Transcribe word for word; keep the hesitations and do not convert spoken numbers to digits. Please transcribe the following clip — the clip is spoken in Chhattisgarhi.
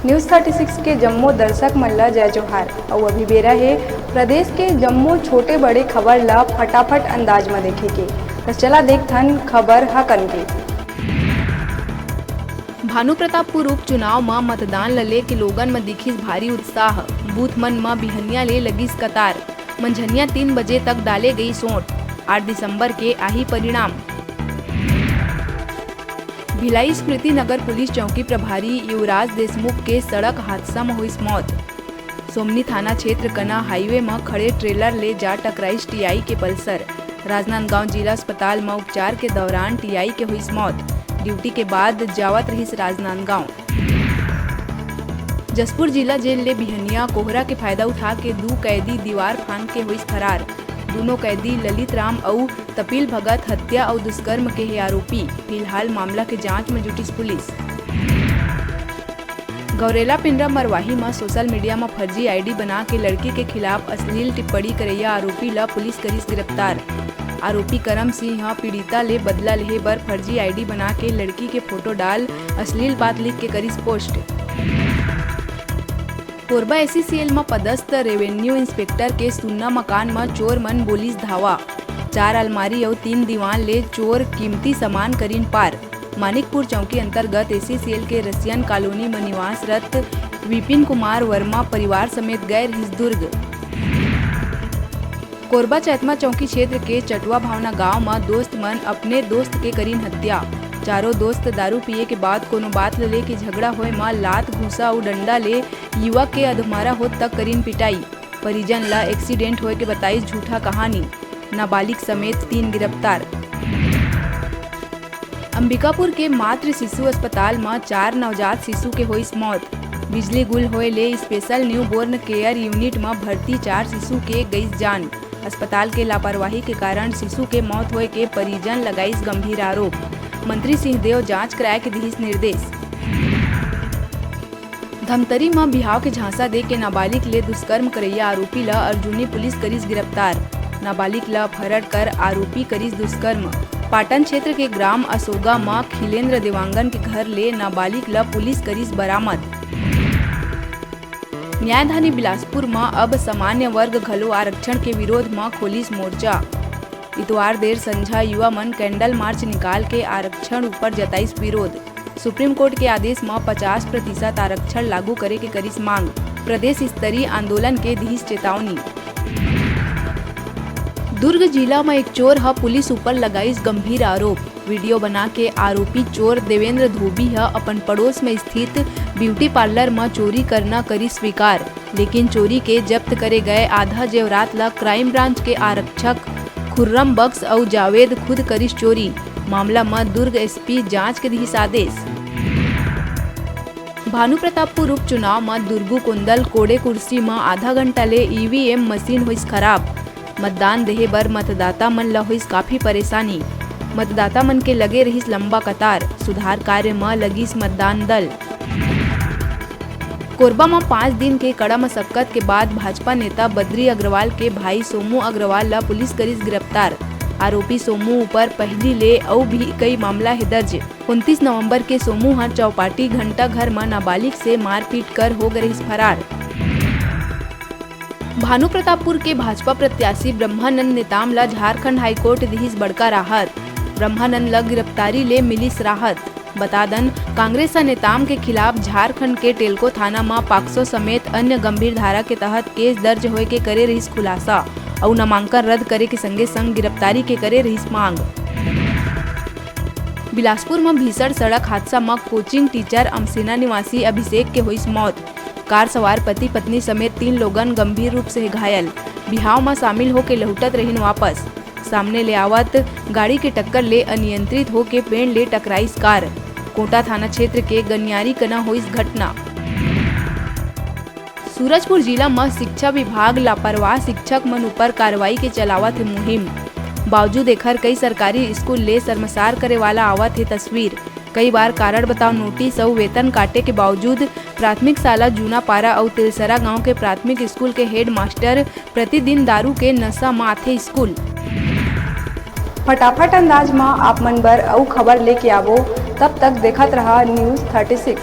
News thirty six के जम्मो दर्शक मन ल जय जोहार। अउ अभी बेरा हे प्रदेश के जम्मो छोटे बड़े खबर ल फटाफट अंदाज म देखे के। त चला देखथन खबर हकन के। भानुप्रतापपुर उपचुनाव म मतदान ल लेके लोगन म दिखिस भारी उत्साह। बूथ मन म बिहनिया ले लगिस कतार। मंझनिया तीन बजे तक डाले गई सोट। आठ दिसंबर के आही परिणाम। भिलाई स्मृति नगर पुलिस चौकी प्रभारी युवराज देशमुख के सड़क हादसा म होइस मौत। सोमनी थाना क्षेत्र कना हाईवे म खड़े ट्रेलर ले जा टकराइस टीआई के पल्सर। राजनांदगांव जिला अस्पताल म उपचार के दौरान टीआई के होइस मौत। ड्यूटी के बाद जावत रहिस राजनांदगांव। जशपुर जिला जेल ले बिहनिया कोहरा के फायदा उठा के दू कैदी दीवार फांद के होइस फरार। दूनों कैदी ललित राम अउ तपिल भगत हत्या अउ दुष्कर्म के हे आरोपी। फिलहाल मामला के जांच म जुटिस पुलिस। गौरेला पेंड्रा मरवाही म सोशल मीडिया म फर्जी आईडी बना के लड़की के खिलाफ अश्लील टिप्पणी करैया आरोपी ल पुलिस करिस गिरफ्तार। आरोपी करम सिंह ह पीड़िता ले बदला लेहे बर फर्जी आईडी बना के लड़की के फोटो डाल अश्लील बात लिख के करिस पोस्ट। कोरबा एसईसीएल म पदस्थ रेवेन्यू इंस्पेक्टर के सुन्ना मकान म चोर मन बोलिस धावा। चार अलमारी अउ तीन दीवान ले चोर कीमती सामान करिन पार। मानिकपुर चौकी अंतर्गत एसईसीएल के रसियन कॉलोनी म निवासरत विपिन कुमार वर्मा परिवार समेत गए रहिस दुर्ग। कोरबा चैतमा चौकी क्षेत्र के चटवा भावना गांव म दोस्त मन अपने दोस्त के करिन हत्या। चारों दोस्त दारू पिए के बाद कोनो बात ल लेके झगड़ा होए म लात, घूसा अउ डंडा ले युवक के अधमरा होत तक करिन पिटाई। परिजन ल एक्सीडेंट होए के बताइस झूठा कहानी। नाबालिग समेत तीन गिरफ्तार। अंबिकापुर के मातृ शिशु अस्पताल म चार नवजात शिशु के होइस मौत। बिजली गुल होए ले स्पेशल न्यूबोर्न केयर यूनिट म भर्ती चार शिशु के गइस जान। अस्पताल के लापरवाही के कारण शिशु के मौत होए के परिजन लगाइस गंभीर आरोप। मंत्री सिंहदेव जांच कराए के दिहिस निर्देश। धमतरी म बिहाव के झांसा दे के नाबालिग ले दुष्कर्म करैया आरोपी ल अर्जुनी पुलिस करिस गिरफ्तार। नाबालिग ल फरड़ कर आरोपी करिस दुष्कर्म। पाटन क्षेत्र के ग्राम असोगा म खिलेंद्र देवांगन के घर ले नाबालिग ल पुलिस करिस बरामद। न्यायधानी बिलासपुर म अब सामान्य वर्ग घलो आरक्षण के विरोध म खोलिस मोर्चा। इतवार देर संझा युवा मन कैंडल मार्च निकाल के आरक्षण ऊपर जताइस विरोध। सुप्रीम कोर्ट के आदेश म पचास प्रतिशत आरक्षण लागू करे के करिस मांग। प्रदेश स्तरीय आंदोलन के दिहिस चेतावनी। दुर्ग जिला म एक चोर ह पुलिस ऊपर लगाइस गंभीर आरोप। वीडियो बना के आरोपी चोर देवेंद्र धोबी ह अपन पड़ोस म स्थित ब्यूटी पार्लर म चोरी करना करिस स्वीकार। लेकिन चोरी के जब्त करे गए आधा जेवरात ल क्राइम ब्रांच के आरक्षक खुर्रम बख्श अउ जावेद खुद करिस चोरी। मामला म दुर्ग एसपी जांच के दिहिस आदेश। भानुप्रतापपुर उपचुनाव म दुर्गुकोंदल कोड़े कुर्सी म आधा घंटा ले ईवीएम मशीन होइस खराब। मतदान देहे बर मतदाता मन ल होइस काफी परेशानी। मतदाता मन के लगे रहिस लंबा कतार। सुधार कार्य म लगिस मतदान दल। कोरबा म पांच दिन के कड़ा मशक्कत के बाद भाजपा नेता बद्री अग्रवाल के भाई सोमू अग्रवाल ल पुलिस करिस गिरफ्तार। आरोपी सोमू ऊपर पहिली ले अउ भी कई मामला हे दर्ज। उनतीस नवंबर के सोमू ह चौपाटी घंटा घर म नाबालिग से मारपीट कर हो गे रहिस फरार। भानुप्रतापपुर के भाजपा प्रत्याशी ब्रह्मानंद नेताम ल झारखंड हाईकोर्ट दिहिस बड़का राहत। ब्रह्मानंद ल गिरफ्तारी ले मिलिस राहत। बता दन, कांग्रेस ह नेताम के खिलाफ झारखंड के टेलको थाना म पाक्सो समेत अन्य गंभीर धारा के तहत केस दर्ज होए के करे रहिस खुलासा अउ नामांकन रद्द करे के संगे संग गिरफ्तारी के करे रहिस मांग। बिलासपुर म भीषण सड़क हादसा म कोचिंग टीचर अमसेना निवासी अभिषेक के होइस मौत। कार सवार पति पत्नी समेत तीन लोगन गंभीर रूप से घायल। बिहाव म शामिल होके लहुटत रहिन वापस। सामने ले आवत गाड़ी के टक्कर ले अनियंत्रित होके पेड़ ले टकराइस कार। कोटा थाना क्षेत्र के गनियारी कना होइस घटना। सूरजपुर जिला म शिक्षा विभाग लापरवाह शिक्षक मन ऊपर कार्रवाई के चलावत हे मुहिम। बावजूद एखर कई सरकारी स्कूल ले शर्मसार करे वाला आवत हे तस्वीर। कई बार कारण बताओ नोटिस अउ वेतन काटे के बावजूद प्राथमिक शाला जूनापारा अउ तिलसरा गांव के प्राथमिक स्कूल के हेडमास्टर प्रतिदिन दारू के नशा म आथे स्कूल। फटाफट अंदाज म आप मन बर अउ खबर लेके आबो, तब तक देखत रहा News thirty six।